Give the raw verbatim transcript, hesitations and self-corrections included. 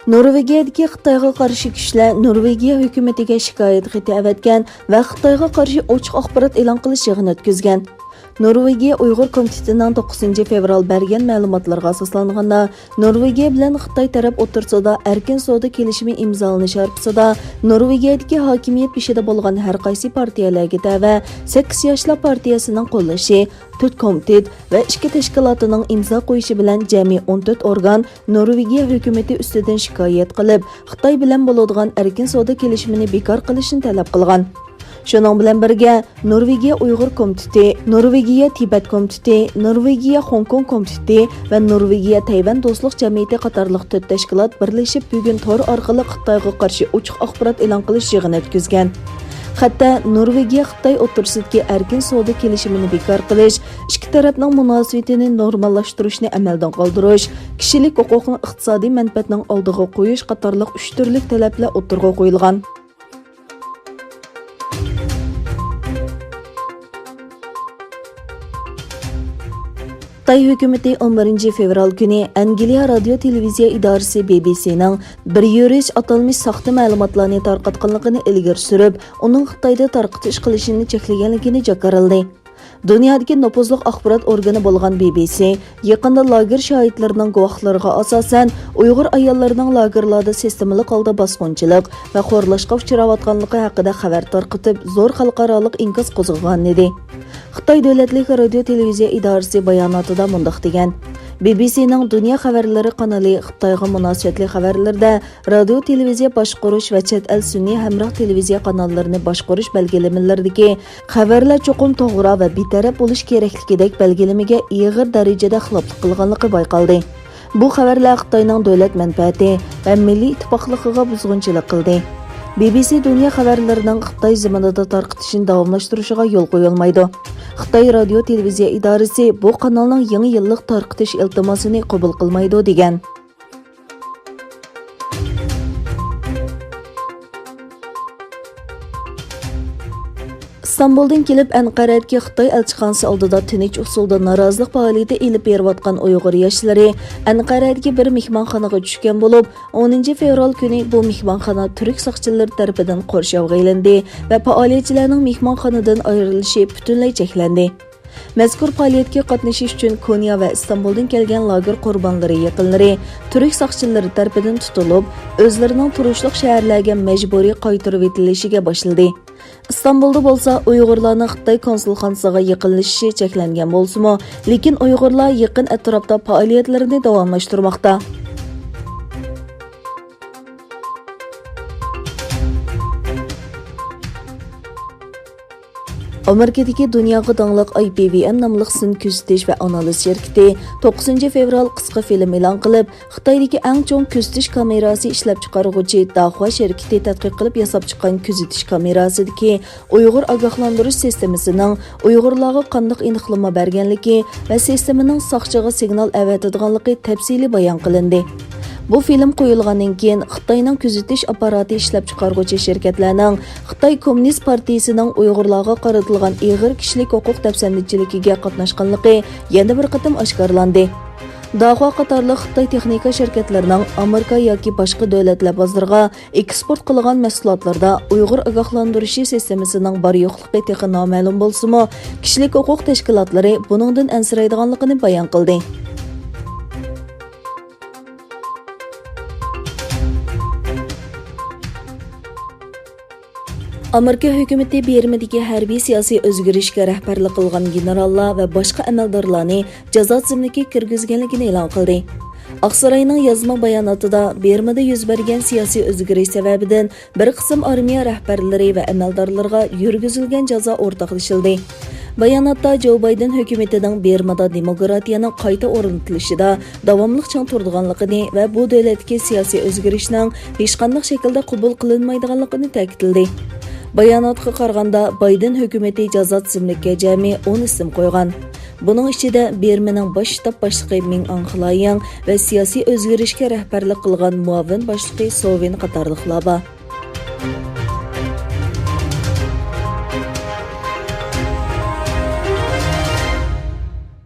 نورۋېگىيەدىكى خىتايغا قارشى كۈچلەر نورۋېگىيە ھۆكۈمىتىگە شىكايەت خېتى ئەۋەتكەن ۋە خىتايغا قارشى ئوچۇق ئاخبارات ئېلان قىلىش يىغىنى ئۆتكۈزگەن. نورۋېگىيە ئۇيغۇر كومىتېتىنىڭ توققۇزىنچى فېۋرال بەرگەن مەلۇماتلىرىغا ئاساسلانغاندا، نورۋېگىيە بىلەن خىتاي تەرەپ ئوتتۇرىسىدا ئەركىن سودا كېلىشىمى ئىمزالىنىش ھارپىسىدا نورۋېگىيەدىكى ھاكىمىيەت بېشىدا بولغان ھەر قايسى پارتىيەلەرگە تەۋە سەككىز ياشلار پارتىيەسىنىڭ قوللىشى، تۆت كومىتېت ۋە ئىككى تەشكىلاتىنىڭ ئىمزا قويۇشى بىلەن جەمئىي ئون تۆت ئورگان نورۋېگىيە ھۆكۈمىتى ئۈستىدىن شىكايەت قىلىپ، خىتاي بىلەن بولىدىغان ئەركىن سودا كېلىشىمىنى بىكار قىلىشنى تەلەپ قىلغان. شۇنىڭ بىلەن بىرگە، نورۋېگىيە ئۇيغۇر كومىتېتى، نورۋېگىيە تىبەت كومىتېتى، نورۋېگىيە خوڭكوڭ كومىتېتى ۋە نورۋېگىيە تەيۋەن دوستلۇق جەمئىيىتى قاتارلىق تۆت تەشكىلات بىرلىشىپ بۈگۈن تور ئارقىلىق خىتايغا قارشى ئوچۇق ئاخبارات ئېلان قىلىش يىغىنى ئۆتكۈزگەن. خەتتە نورۋېگىيە خىتاي ئوتتۇرىسىدىكى ئەركىن سودا كېلىشىمىنى بىكار قىلىش، ئىككى تەرەپنىڭ مۇناسىۋىتىنى نورماللاشتۇرۇشنى ئەمەلدىن قالدۇرۇش، كىشىلىك ھوقۇقنى ئىقتىسادىي مەنپەئەتنىڭ ئالدىغا قويۇش قاتارلىق ئۈچ تۈرلۈك تەلەپلەر ئوتتۇرىغا قويۇلغان. خىتاي ھۆكۈمىتى ئون بىرىنچى فېۋرال كۈنى ئەنگلىيە رادىيو تېلېۋىزىيە ئىدارىسى بى بى سىنىڭ بىر يۈرۈش ئاتالمىش ساختا مەلۇماتلارنى تارقاتقانلىقىنى ئىلگىرى سۈرۈپ، ئۇنىڭ خىتايدا تارقىتىش قىلىشىنى چەكلىگەنلىكىنى جاكارلىدى. دۇنيادىكى نوپۇزلۇق ئاخبارات ئورگىنى بولغان بى بى سى يېقىندا لاگېر شاھىتلىرىنىڭ گۇۋاھلىرىغا ئاساسەن، ئۇيغۇر ئاياللىرىنىڭ لاگېرلاردا سىستېمىلىق ھالدا باسقۇنچىلىق ۋە خورلاشقا ئۇچراۋاتقانلىقى ھەققىدە خەۋەر تارقىتىپ، زور خەلقئارالىق ئىنكاس قوزغىغانىدى. خىتاي دۆلەتلىك رادىيو تېلېۋىزىيە ئىدارىسى باياناتىدا مۇنداق دېگەن: بى بى سىنىڭ دۇنيا خەۋەرلىرى قانىلى خىتايغا مۇناسىۋەتلىك خەۋەرلىرىدە رادىيو تېلېۋىزىيە باشقۇرۇش ۋە چەت ئەل سۈنئىي ھەمراھ تېلېۋىزىيە قاناللىرىنى باشقۇرۇش بەلگىلىمىلىرىدىكى خەۋەرلەر چوقۇم توغرا ۋە بىتەرەپ بولۇش كېرەكلىكىدەك بەلگىلىمىگە ئېغىر دەرىجىدە خىلاپلىق قىلغانلىقى بايقالدى. بۇ خەۋەرلەر خىتاينىڭ دۆلەت مەنپەئەتى ۋە مىللىي ئىتتىپاقلىقىغا بۇزغۇنچىلىق قىلدى. بى بى سى دۇنيا خەۋەرلىرىنىڭ خىتاي زېمىنىدا تارقىتىشىنى داۋاملاشتۇرۇشىغا يول قويۇلمايدۇ. خىتاي رادىيو تېلېۋىزىيە ئىدارىسى بۇ قانالنىڭ يېڭى يىللىق تارقىتىش ئىلتىماسىنى قوبۇل قىلمايدۇ، دېگەن. ئىستانبۇلدىن كېلىپ، ئەنقەرەدىكى خىتاي ئەلچىخانىسى ئالدىدا تىنچ ئۇسۇلدا نارازىلىق پائالىيىتى ئېلىپ بېرىۋاتقان ئۇيغۇر ياشلىرى ئەنقەرەدىكى بىر مېھمانخانىغا چۈشكەن بولۇپ، ئونىنچى فېۋرال كۈنى بۇ مېھمانخانا تۈرك ساقچىلىرى تەرىپىدىن قورشاۋغا ئېلىندى ۋە پائالىيەتچىلەرنىڭ مېھمانخانىدىن ئايرىلىشى پۈتۈنلەي چەكلەندى. مەزكۇر پائالىيەتكە قاتنىشىش ئۈچۈن كونيا ۋە ئىستانبۇلدىن كەلگەن لاگېر قۇربانلىرى يېقىنلىرى تۈرك ساقچىلىرى تەرىپىدىن تۇتۇلۇپ، ئۆزلىرىنىڭ تۇرۇشلۇق شەھەرلەرگە مەجبۇرىي قايتۇرۇۋېتىلىشىگە باشلىدى. ئىستانبۇلدا بولسا ئۇيغۇرلارنىڭ خىتاي كونسۇلخانىسىغا يېقىنلىشىشى چەكلەنگەن بولسىمۇ، لېكىن ئۇيغۇرلار يېقىن ئەتراپتا پائالىيەتلىرىنى داۋاملاشتۇرماقتا. ئامېرىكىدىكى دۇنياغا داڭلىق ئاي پى ۋى ئېم ناملىق سىن كۆزىتىش ۋە ئانالىز شىركىتى توققۇزىنچى فېۋرال قىسقا فىلىم ئېلان قىلىپ، خىتايدىكى ئەڭ چوڭ كۆزىتىش كامېراسى ئىشلەپچىقارغۇچى داخۇا شىركىتى تەتقىق قىلىپ ياساپ چىققان كۆزىتىش كامېراسىدىكى ئۇيغۇر ئاگاھلاندۇرۇش سىستېمىسىنىڭ ئۇيغۇرلارغا قانداق ئېنىقلىما بەرگەنلىكى ۋە سىستېمىنىڭ ساقچىغا سىگنال ئەۋەتىدىغانلىقى تەپسىلىي بايان قىلىندى. بۇ فىلىم قويۇلغاندىن كېيىن، خىتاينىڭ كۆزىتىش ئاپپاراتى ئىشلەپچىقارغۇچى شىركەتلەرنىڭ خىتاي كوممۇنىست پارتىيىسىنىڭ ئۇيغۇرلارغا قارىتىلغان ئېغىر كىشىلىك ھوقۇق دەپسەندىچىلىكىگە قاتناشقانلىقى يەنە بىر قېتىم ئاشكارىلاندى. داخۇا قاتارلىق خىتاي تېخنىكا شىركەتلىرىنىڭ ئامېرىكا ياكى باشقا دۆلەتلەر بازىرىغا ئېكسپورت قىلغان مەھسۇلاتلاردا ئۇيغۇر ئاگاھلاندۇرۇشى سىستېمىسىنىڭ بار-يوقلۇقى تېخى نامەلۇم بولسىمۇ، كىشىلىك ھوقۇق تەشكىلاتلىرى بۇنىڭدىن ئەنسىرەيدىغانلىقىنى بايان قىلدى. ئامېرىكا ھۆكۈمىتى بىرمىدىكى ھەربىي سىياسىي ئۆزگىرىشكە رەھبەرلىك قىلغان گېنېراللار ۋە باشقا ئەمەلدارلارنى جازا تىزىملىكىگە كىرگۈزگەنلىكىنى ئېلان قىلدى. ئاقساراينىڭ يازما باياناتىدا بىرمىدا يۈز بەرگەن سىياسىي ئۆزگىرىش سەۋەبىدىن بىر قىسىم ئارمىيە رەھبەرلىرى ۋە ئەمەلدارلىرىغا يۈرگۈزۈلگەن جازا ئورتاقلىشىلدى. باياناتتا جو بايدېن ھۆكۈمىتىنىڭ بىرمىدا دېموكراتىيەنىڭ قايتا ئورنىتىلىشىدا داۋاملىق چىڭ تۇرىدىغانلىقىنى ۋە بۇ دۆلەتتىكى سىياسىي ئۆزگىرىشنىڭ ھېچقانداق شەكىلدە قوبۇل قىلىنمايدىغانلىقىنى تەكىتلىدى. باياناتقا قارىغاندا، بايدېن ھۆكۈمىتى جازا تىزىملىكىگە جەمئىي ئون ئىسىم قويغان. بۇنىڭ ئىچىدە بىرمىنىڭ باش شتاب باشلىقى مىڭ ئاڭ خىلايىڭ ۋە سىياسىي ئۆزگىرىشكە رەھبەرلىك قىلغان مۇئاۋىن باشلىقى سوۋىن قاتارلىقلار بار.